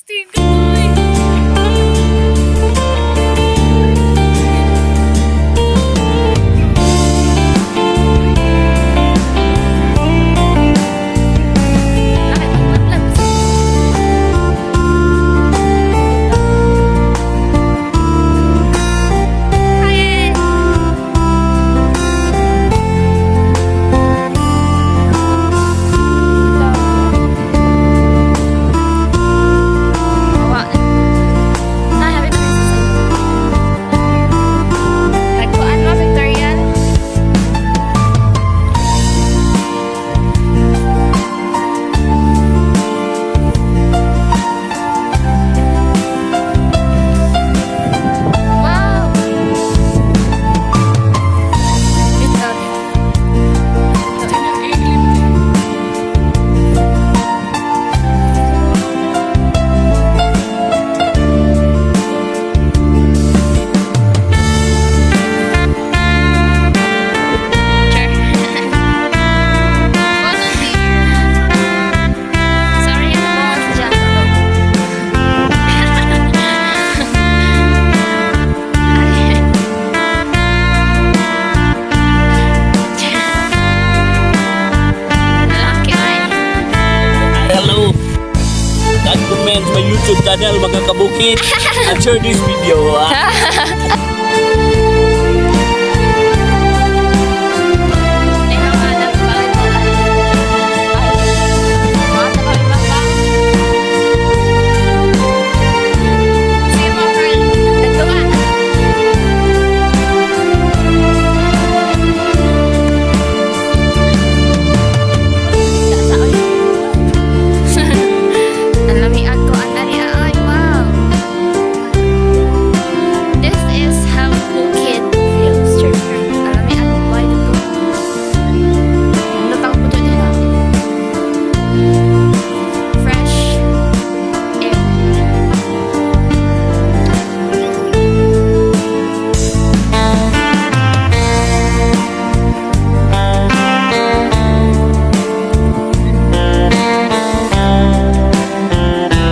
Astig uy. Bakit magmatlab? Hi! Awa. Na, happy na kayo sa Nagkuan mo, Victorian? Wow! Ito. Sorry, ako sa dyan. Lalaki ay. Hello! Like, comment my YouTube channel, mga kabukid, and share this video. Ah. This is how Bukid feels. Alam mo, ang buhay dito. Lutang po dito nila. Fresh air.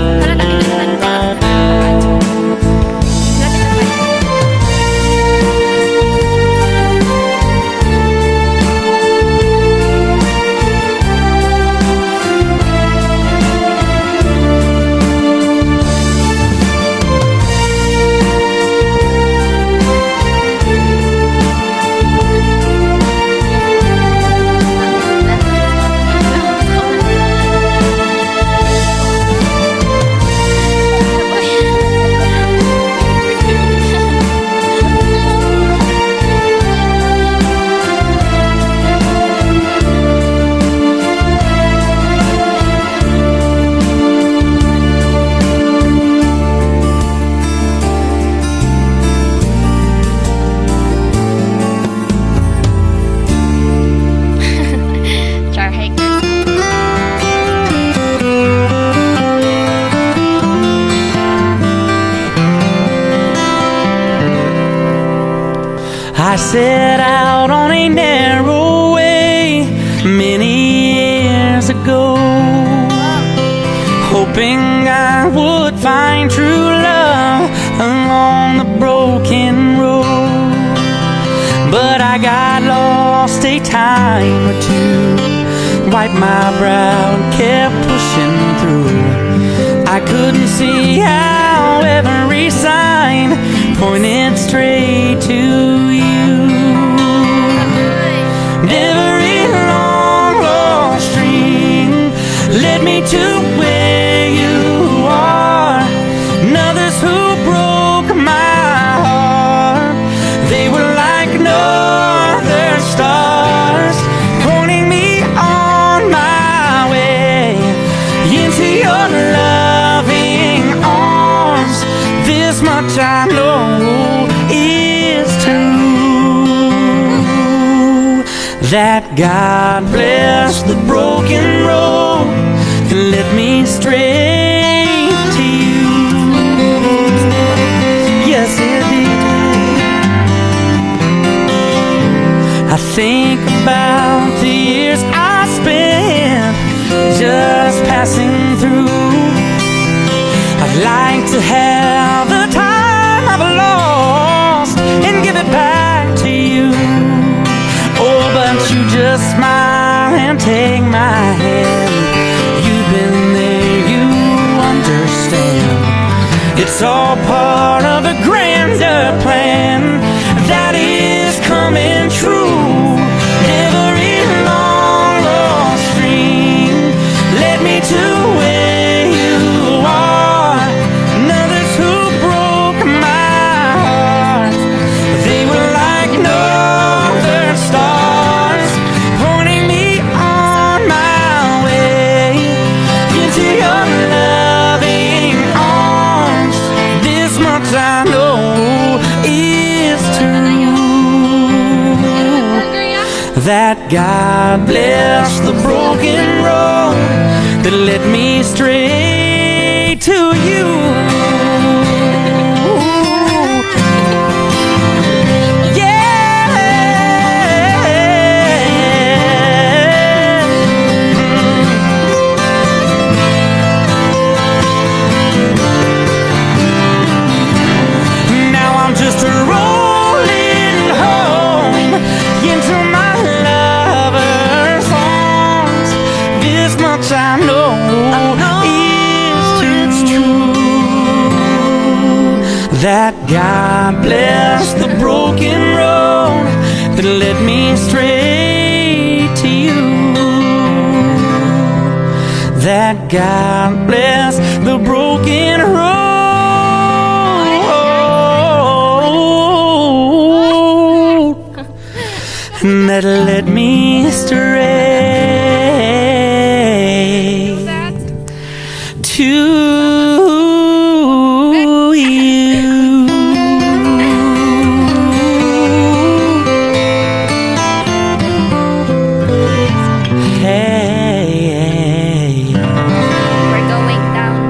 Tara, nakita na nagpa. Lapit na tayo. Char hikers. I set out on a narrow way many years ago, hoping I would find true love along the broken road. But I got lost a time or two, wiped my brow and kept pushing through. I couldn't see how every sign pointed straight to you. Every long lost dream led me to where you are. And others who broke my heart, they were like northern stars, pointing me on my way into your loving arms. This much I know is true, that God bless the broken road and led me straight to you. Yes, it did. I think about the years I spent just passing through. I I'd like to have the time I've lost and give it back to you. Oh, but you just smile and take my hand. You've been there, you understand. It's all part of a grander plan that is coming true. Every long lost dream led me to where you are. And others who broke my heart, they were like northern stars, pointing me on my way into your loving arms. This much I know is true, that God bless the broken road that led me straight to you. Yeah. Now I'm just rolling home into my lover's arms. This much I know is true, that God bless the broken road that led me straight to you, that God bless the broken road that led me straight to you. Hey. We're going down.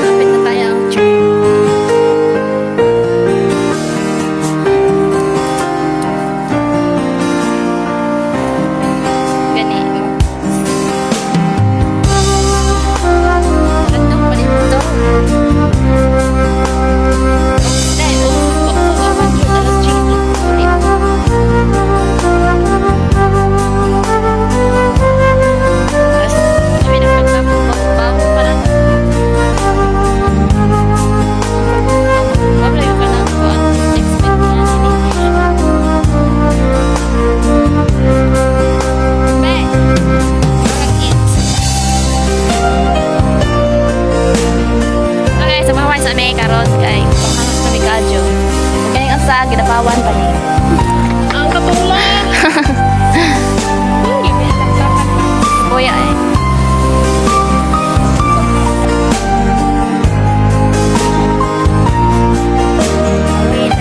Kapit na tayo ang church. Gani. Gandang pa dito. Dahil, oh, oh, oh, alas 3. Tapos, kami nagpagpapag parang Mablayo ka lang ko ang expect niya nini. Be, mag-eat. Okay, so mga sa may karon kay panghanas kami kadyo. Kay ang sa ginapawan pa ni. Ang katulad! Hindi, may tagtakan. Kuya eh. Wait.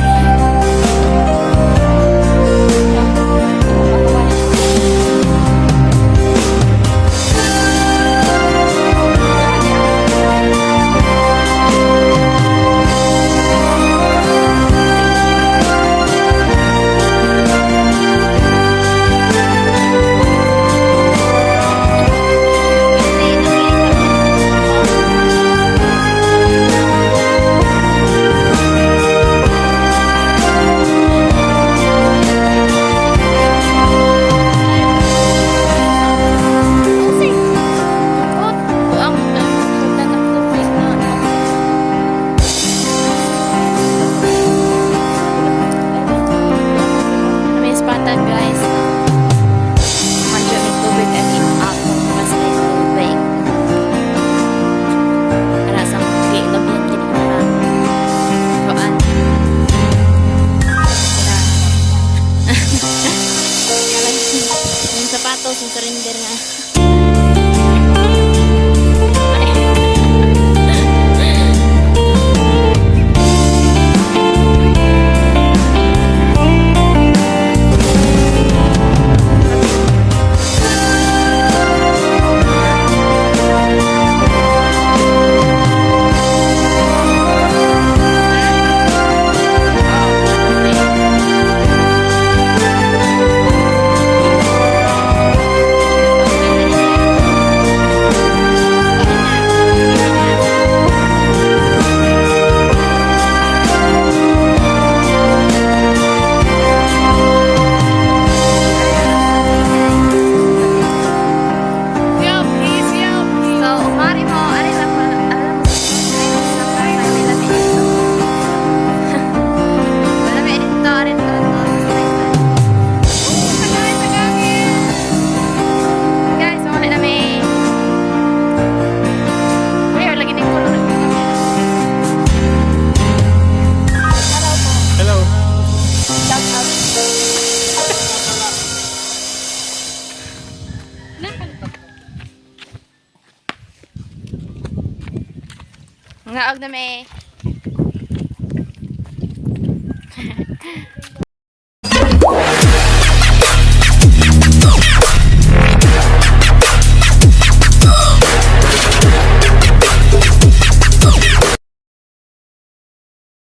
Naog na may.